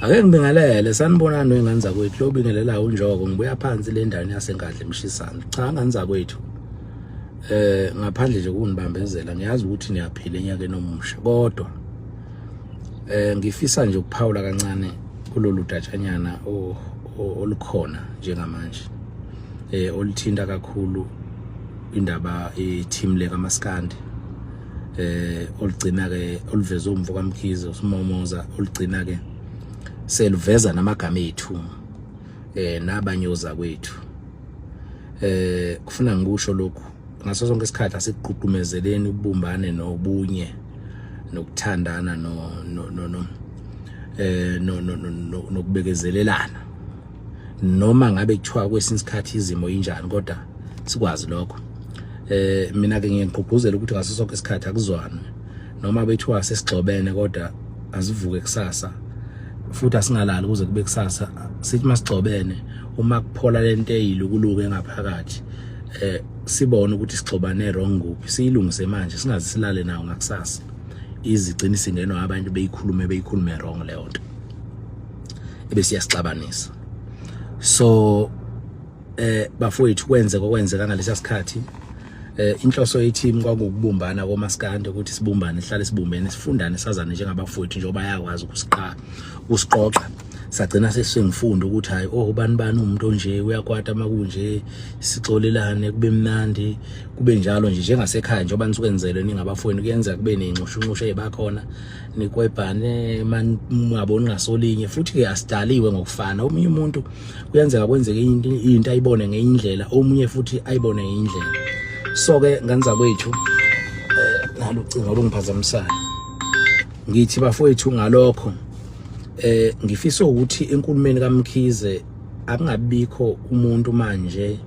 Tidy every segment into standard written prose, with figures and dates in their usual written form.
Ake ngibingelele, sanibonani wengane zakwethu. Lobingelelayo uNjoko, ngibuya phansi le ndaweni yaseNkandla eMshisana. Cha, ngane zakwethu, ngaphandle nje kunibambezela, ngiyazi ukuthi niyaphila enyakeni omusha, kodwa ngifisa nje ukuphawula kancane kulolu datshanyana olukhona njengamanje, oluthinta kakhulu indaba ye-team le kaMaskandi, olugcina ke oluveza umfo kaMkhize uSimomoza, olugcina ke seluveza namagama ethu nabanye ozakwethu. Kufuna ngikusho lokhu ngaso sonke isikhathi, asikugqugqumezeleni ubumbane nobunye nokuthandana no no no no eh no nokubekezelelana, noma ngabe kuthiwa kwesinye isikhathi izimo injani, kodwa sikwazi lokho. Mina ke ngiyagqugquzela ukuthi ngaso sonke isikhathi akuzwanwe, noma bethiwa sesigxobene, kodwa azivuke kusasa futhi, asingalali kuze kube kusasa. Sithi masigxobene, uma kuphola lento eyilukuluku engaphakathi, sibone ukuthi sigxobane wrong kuphi, siyilungise manje, singaze silale nawo ngakusasa, izigcina isingenwa abantu beyikhulume wrong leyo nto ebese iyasixabanisa. So bafowethu, kwenzeka okwenzeka ngalesa sikhathi. Inhloso ye-team kwakukubumbana komaskandi, ukuthi sibumbane, sihlale sibumbene, sifundane, sazane njengabafowethu, njengoba bayakwazi ukusiqa ukusiqoqa. Sagcina sesingifunda ukuthi hayi, oh, ubani bani umuntu onje, uyakwata makunje, sixolelane, kube mnandi, kube njalo nje njengasekhaya. Njengoba nisuke nizelwe ningabafowenu, kuyenzeka kube ney'nxushunxushu ey'bakhona, nikwebhane mangaboni ngasolinye. Futhi-ke asidaliwe ngokufana. Omunye umuntu kuyenzeka kwenzeke into ayibone ngenye indlela, omunye futhi ayibone ngenye indlela. So-ke ngane zakwethu, nalo ucingo olungiphazamisayo. Ngithi bafowethu, ngalokho ngifisa ukuthi enkulumeni kaMkhize akungabikho umuntu manje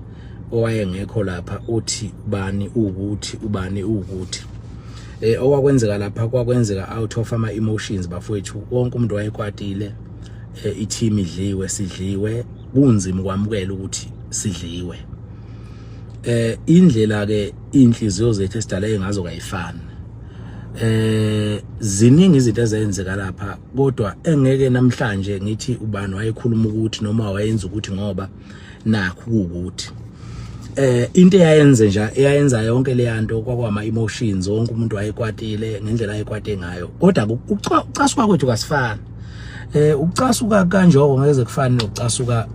owayengekho lapha uthi ubani ukuthi ubani ukuthi. Okwakwenzeka lapha kwakwenzeka out of ama emotions, bafowethu. Wonke umuntu wayekwatile. I-team idliwe, sidliwe, kunzima ukwamukela ukuthi sidliwe. Indlela ke inhliziyo zethu esidaleke ngazo kayifani. Ziningi izinto ezenzeka lapha, kodwa engeke namhlanje ngithi ubani wayekhuluma ukuthi noma wayenza ukuthi, ngoba nakho ukuthi into eyayenze nje, eyayenza yonke le nto, kwakwama emotions. Wonke umuntu wayekwatile ngendlela ayekwate ngayo, kodwa ukucasuka kwethu kasifani. Ukucasuka kanjoko ngeze kufane nokucasuka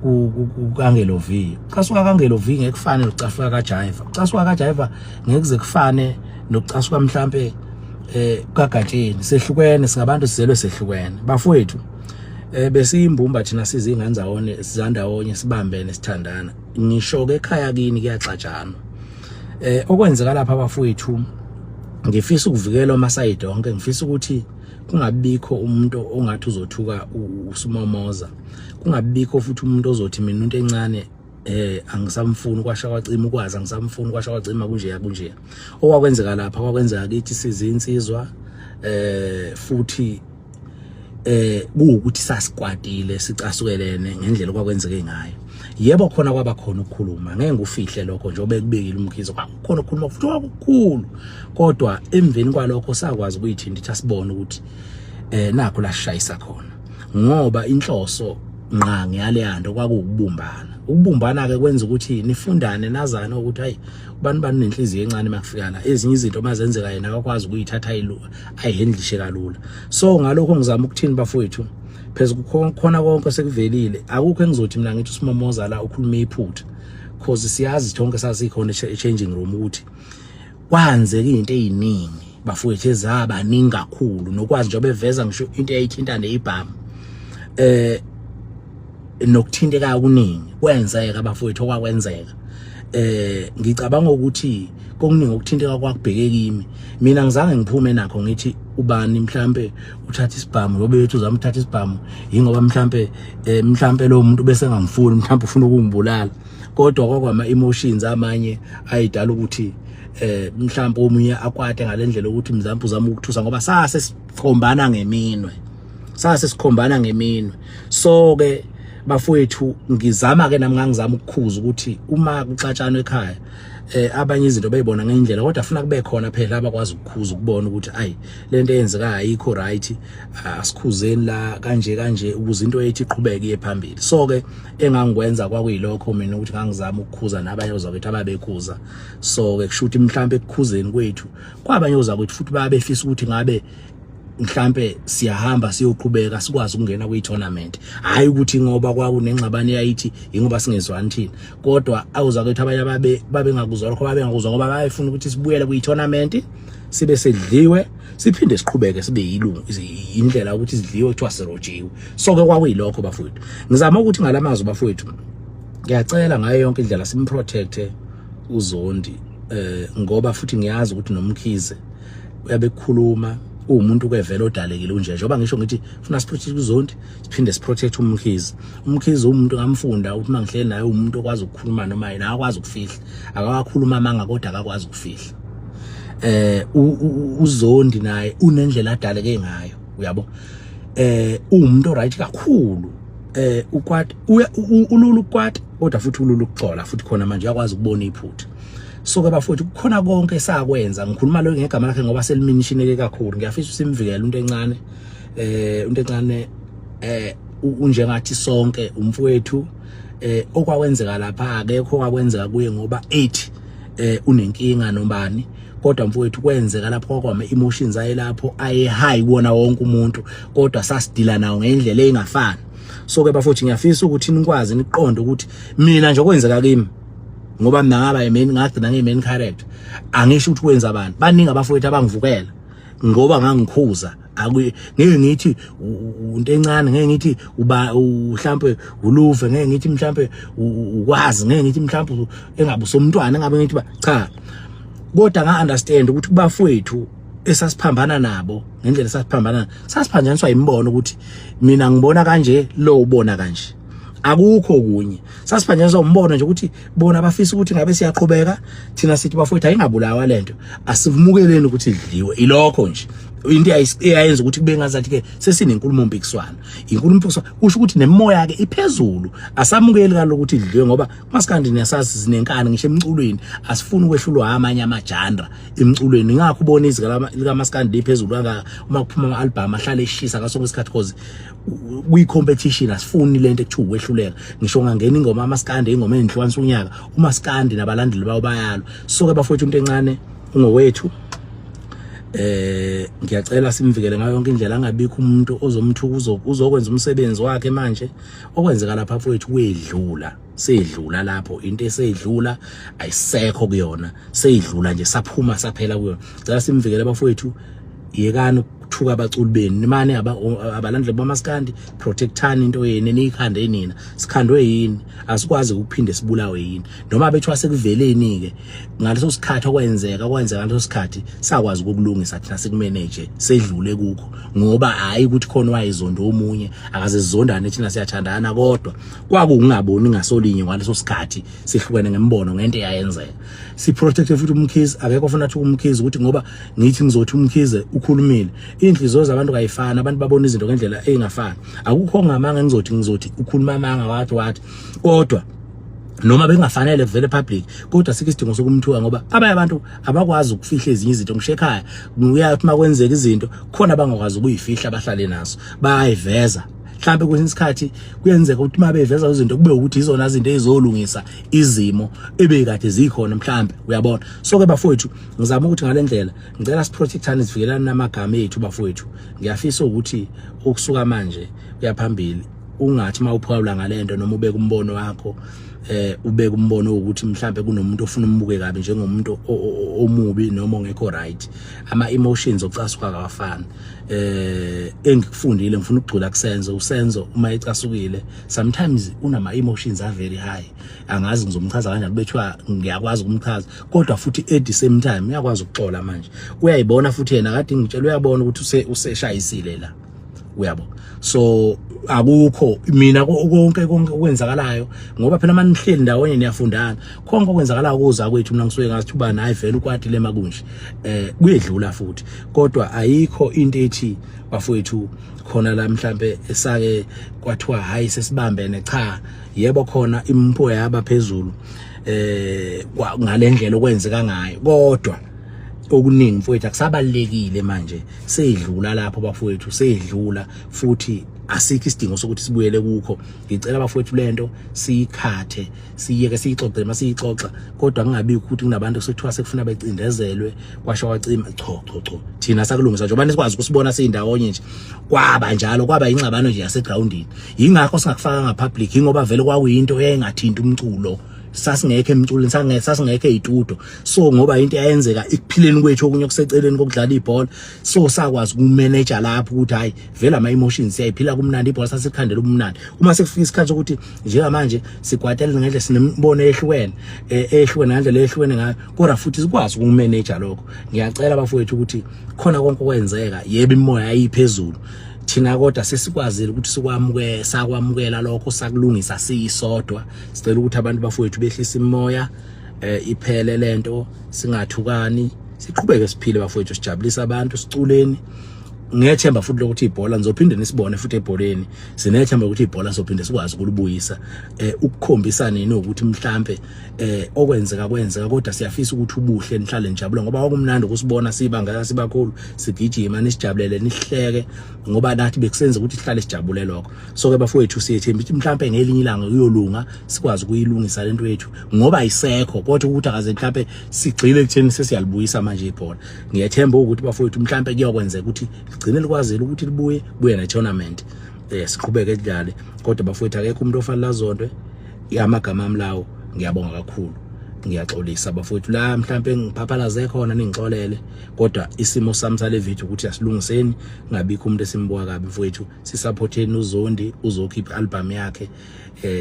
kuKangelo V. Ukucasuka kaNgelo V ngeke kufane nokucasuka kaJaiva. Ukucasuka kaJaiva ngeke kuze kufane nokucasuka mhlambe kaGatsheni. Sehlukene, singabantu, sizelwe sehlukene, bafowethu. Besiyimbumba thina, sizingane zawonye, sizandawonye, sibambene, sithandana. Ngisho ke ekhaya kini kuyaxatshanwa. Okwenzeka lapha, abafowethu, ngifisa ukuvikela ama-side onke. Ngifisa ukuthi kungabikho umuntu ongathi uzothuka uSimomoza, kungabikho futhi umuntu ozothi mina into encane angisamfuni, kwasha kwacima ukwazi, angisamfuni, kwasha kwacima, kunje kunje. Okwakwenzeka lapha kwakwenzeka kithi sizinsizwa, futhi kuwukuthi sasikwatile, sicasukelene ngendlela okwakwenzeke ngayo. Yebo, khona kwaba khona ukukhuluma, ngeke ngikufihle lokho, njengoba ekubekile uMkhize, kwakukhona ukukhuluma futhi kwakukhulu, kodwa emveni kwalokho sakwazi ukuyithinta, sibone ukuthi nakho la sishayisa khona, ngoba inhloso ngqangi yaleyanto kwakuwukubumbana. Ukubumbana ke kwenza ukuthi nifundane, nazane ukuthi hayi, ubani bani nenhliziyo encane makufika la, ezinye izinto mazenzeka yena akakwazi ukuyithatha ayihandlishe kalula. So ngalokho ngizama ukuthini, bafowethu? Phezu khona konke sekuvelile, akukho engizothi mina ngithi uSimomoza la ukhuluma iphutha, cause siyazi sonke sasikhona e-changing room ukuthi kwanzeka izinto eziningi, bafowethu, ezabaningi kakhulu, nokwazi njengoba eveza ngisho into eyayithinta nezibhamu nokuthinteka okuningi kwenzeka, bafowethu, okwakwenzeka. Ngicabanga ukuthi kokuningi okuthinteka kwakubheke kimi. Mina ngizange ngiphume nakho ngithi ubani mhlambe uthatha isibhamu, ngoba bethi uzama uthatha isibhamu yingoba mhlambe mhlambe lo muntu bese engangifuni, mhlambe ufuna ukungibulala. Kodwa kwakwama emotions amanye ayidala ukuthi mhlambe omunye akwate ngalendlela ukuthi mzambe uzama ukuthusa, ngoba sase sikhombana ngeminwe, sase sikhombana ngeminwe. So ke bafowethu, ngizama ke nami, ngangizama ukukhuza ukuthi uma kuxatshanwa ekhaya Abanye izinto beyibona ngendlela, kodwa funa kube khona phela abakwazi ukukhuza, ukubona ukuthi ayi, lento eyenzekayo ayikho right, asikhuzeni la kanje kanje ukuze into yethu iqhubeke iye phambili. So ke engangikwenza kwakuyilokho mina, ukuthi ngangizama ukukhuza nabanye ozakwethu ababekhuza. So ke kusho ukuthi mhlambe ekukhuzeni kwethu kwabanye ozakwethu futhi babefisa ukuthi ngabe mhlambe siyahamba siyoqhubeka, sikwazi ukungena kwi-tournament, hayi ukuthi ngoba kwakunengxabano eyayithi ingoba singezwani thina. Kodwa awuzakwethu abanye babe babengakuzwa lokho, babengakuzwa ngoba babefuna ukuthi sibuyele kwi-tournament sibe sedliwe, siphinde siqhubeke sibe yilungu, indlela ukuthi sidliwe kuthiwa sirojiwe. So ke kwakuyilokho, bafowethu. Ngizama ukuthi ngalamazwi, bafowethu, ngiyacela ngayo yonke indlela simprotecte uZondi, ngoba futhi ngiyazi ukuthi noMkhize uyabekhuluma, uwumuntu kevela odalekile unje. Njengoba ngisho ngithi funa siprotect uZondi, siphinde siprotect uMkhize. UMkhize umuntu ngamfunda ukuthi mangihleli naye umuntu okwazi ukukhuluma noma yena akwazi ukufihla, akawakhuluma amanga kodwa akakwazi ukufihla. UZondi naye unendlela adaleke ngayo, uyabo, uwumuntu right kakhulu. Ukwata, ulula ukwata, kodwa futhi ulula ukuxola futhi khona manje uyakwazi ukubona iphutha. So ke bafowethu, kukhona konke esakwenza, ngikhuluma lo ngegama lakhe ngoba selimenishineke kakhulu. Ngiyafisa usimvikele into encane, into encane unjengathi sonke umfowethu. Okwakwenzeka lapha akekho okwakwenzeka kuye ngoba 8 unenkinga nombani, kodwa mfowethu kwenzeka lapho kwama emotions aye lapho aye high kuwona wonke umuntu, kodwa sasidila nawo ngendlela engafani. So ke bafowethu, ngiyafisa ukuthi nikwazi niqonde ukuthi mina nje okwenzeka kimi, ngoba mina ngaba i-main, ngagcina ngiyi-main character, angisho ukuthi kwenza abantu baningi abafowethu abangivukela ngoba ngangikhuza. Ngeke ngithi into encane, ngeke ngithi uba mhlambe uluve, ngeke ngithi mhlambe ukwazi, ngeke ngithi mhlambe engabe usomntwana, engabe ngithi ba cha, kodwa nga understand ukuthi kubafowethu esasiphambana nabo ngendlela esasiphambana, sasiphanjaniswa imibono, ukuthi mina ngibona kanje, lo ubona kanje, akukho kunye. Sasiphanjaniswa umbono nje ukuthi bona bafisa ukuthi ngabe siyaqhubeka, thina sithi bafowethu ayingabulawa lento, asivumukeleni ukuthi idliwe. Ilokho nje into eyayenza ukuthi kube ngazathi ke sesinenkulumo mpikiswano. Inkulumo mpikiswano kusho ukuthi nemoya ke iphezulu, asamukeli kaloku ukuthi idliwe, ngoba masikandi niyasazi sinenkani ngisho emculweni, asifuni ukwehlulwa amanye ama-genre emculweni. Ngakho ubona izinga likamaskandi liphezulu kangaka, uma kuphuma ama-album ahlale eshisa ngaso sonke isikhathi, cause kuyi-competition, asifuni lento ekuthiwa ukwehluleka. Ngisho ngangena ingoma amaskandi, ingoma enhlukanisa unyaka, umaskandi nabalandeli bawo bayalo. So ke bafowethu, into encane ungowethu, ngiyacela simvikele ngayo yonke indlela, angabikho umuntu ozomthuka, uzokwenza umsebenzi wakhe. Manje okwenzeka lapha mfowethu kwedlula, sedlula lapho, into eseyidlula ayisekho kuyona, seyidlula nje, saphuma saphela kuyona. Cela simvikele bafowethu, yekani ukuthuka abaculi benu, nimane abalandeli bamaskandi, protectani into yenu eniyikhande nina. Sikhandwe yini? Asikwazi ukuphinde sibulawe yini noma bethiwa sekuveleni ke ngaleso sikhathi okwenzeka kwenzeka ngaleso sikhathi, sakwazi ukukulungisa thina, sikumanage, sedlule kukho, ngoba hayi ukuthi khona wayezondo omunye, akaze sizondane thina, siyathandana, kodwa kwakungaboni ngasolinye ngaleso sikhathi, sihlukene ngembono ngento eyayenzeka. Si protect futhi uMkhize, akekho ofuna athi uMkhize ukuthi ngoba ngithi ngizothi uMkhize ukhulumile. Inhliziyo zabantu kayifani, abantu babona izinto ngendlela engafani. Akukho ngamanga ngizothi ukhuluma amanga wathi wathi, kodwa noma bengafanele kuvele public, kodwa sikho isidingo sokumthuka, ngoba abanye abantu abakwazi ukufihla ezinye izinto. Ngisho ekhaya uyathi uma kwenzeka izinto khona abangakwazi ukuyifihla, bahlale naso, bayayiveza. Mhlawumbe kwesinye isikhathi kuyenzeka ukuthi uma beveza izinto kube ukuthi izona izinto ezizolungisa izimo ebekade zikhona mhlawumbe, uyabona. So ke bafowethu, ngizama ukuthi ngale ndlela ngicela siprotectane, sivikelane namagama ethu bafowethu. Ngiyafisa ukuthi ukusuka manje kuyaphambili ungathi mawuphawula ngalento noma ubeka umbono wakho, ubeka umbono ukuthi mhlambe kunomuntu ofuna umbuke kabi njengomuntu omubi noma ongekho right. Ama emotions ocasuka akawafani. Engikufundile, ngifuna ukugcula kuSenzo. USenzo uma ecasukile sometimes unama emotions a very high, angazi ngizomchaza kanjani, bethiwa ngiyakwazi ukumchaza, kodwa futhi at the same time uyakwazi ukuxola. Manje uyayibona futhi yena, kade ngitshela, uyabona ukuthi useshayisile la, uyabo. So akukho mina konke konke okwenzakalayo, ngoba phela manihleli ndawonye niyafundana, konke okwenzakalayo kuza kwethu. Mina ngisuke ngathi ubani, hayi vele ukwatile makunje, kuyedlula futhi, kodwa ayikho into ethi bafowethu khona la mhlambe esake kwathiwa hayi sesibambene. Cha, yebo, khona impo yaba phezulu. Ngalendlela okwenzeka ngayo, kodwa okuningi mfowethu akusabalekile manje, seyidlula lapho bafowethu, seyidlula futhi asikho isidingo sokuthi sibuyele kukho. Ngicela bafowethu lento siyikhathe, siyeke, siyixoxe masiyixoxa, kodwa kungabi ukuthi kunabantu sekuthiwa sekufuna becindezelwe kwasho kwacima. Cho cho cho, thina sakulungisa njengoba nisikwazi ukusibona siyindawonye nje. Kwaba njalo, kwaba ingxabano nje yasegroundini, yingakho singakufaka ngapublic, ingoba vele kwakuyinto eyayingathinti umculo, sasingekho emculweni, sasingekho ezitudio. So ngoba into eyenzeka ekuphileni kwethu okunye okuseceleni kokudlala ibhola, so sakwazi ukumanage lapho ukuthi hayi vele ama emotions siyayiphila kumnandi, ibhola sasikhandela ubumnandi. Uma sekufika isikhathi sokuthi njengamanje sikwatele ngendlela, sinembono ehlukene, ehlukene ngendlela ehlukene ngayo, kodwa futhi sikwazi ukumanage lokho. Ngiyacela bafowethu ukuthi khona konke okwenzeka, yebo imimoya ayiphezulu thina, kodwa sesikwazile ukuthi sikwamukele, sakwamukela lokho, sakulungisa siyisodwa. Sicela ukuthi abantu bafowethu behlise imimoya, iphele lento, singathukani, siqhubeke siphile bafowethu, sijabulise abantu, siculeni. Ngethemba futhi lokuthi ibhola nizophinde nisibone futhi ebholeni. Sinethemba ukuthi ibhola sophinde sikwazi ukulibuyisa, ukukhombisa nini ukuthi mhlambe okwenzeka kwenzeka, kodwa siyafisa ukuthi ubuhle nihlale nijabule, ngoba kwakumnandi ukusibona siba ngaka sibakhulu, sigijima, nisijabulele, nihleke, ngoba nathi bekusenza ukuthi sihlale sijabule lokho. So ke bafowethu, siyethemba ukuthi mhlambe ngelinye ilanga kuyolunga, sikwazi ukuyilungisa lento yethu ngoba ayisekho, kodwa ukuthi akaze mhlambe sigxile ekutheni sesiyalibuyisa manje ibhola. Ngiyethemba ukuthi bafowethu mhlambe kuyokwenzeka ukuthi ligcine likwazile ukuthi libuye buye ne tournament, siqhubeke sidlale. Kodwa bafowethu, akekho umuntu ofanele azondwe amagama ami lawo. Ngiyabonga kakhulu, ngiyaxolisa bafowethu la mhlambe ngiphaphalaze khona, ningixolele, kodwa isimo sami sale video ukuthi asilungiseni, ngabikho umuntu esimbuka kabi mfowethu. Sisupporteni uZondi, uzokhipha album yakhe,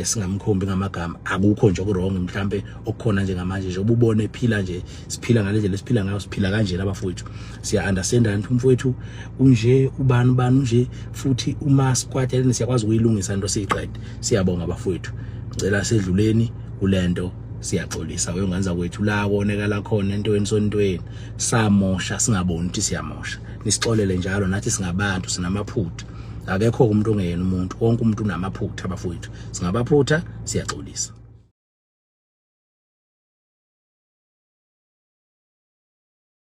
singamkhombi ngamagama, akukho nje okuwrong mhlambe okukhona njengamanje nje ububone ephila nje, siphila ngale ndlela esiphila ngayo, siphila kanje labafowethu, siya understand ukuthi umfowethu unje, ubani ubani unje, futhi uma sikwatelene siyakwazi ukuyilungisa into siyiqede. Siyabonga bafowethu, ngicela sedluleni kulento, siyaxolisa uyonganza kwethu la konekala khona entweni sontweni, samosha singaboni ukuthi siyamosha, nisixolele njalo, nathi singabantu sinamaphutha, akekho umuntu ongeyena umuntu, wonke umuntu unamaphutha bafowethu, singabaphutha, siyaxolisa.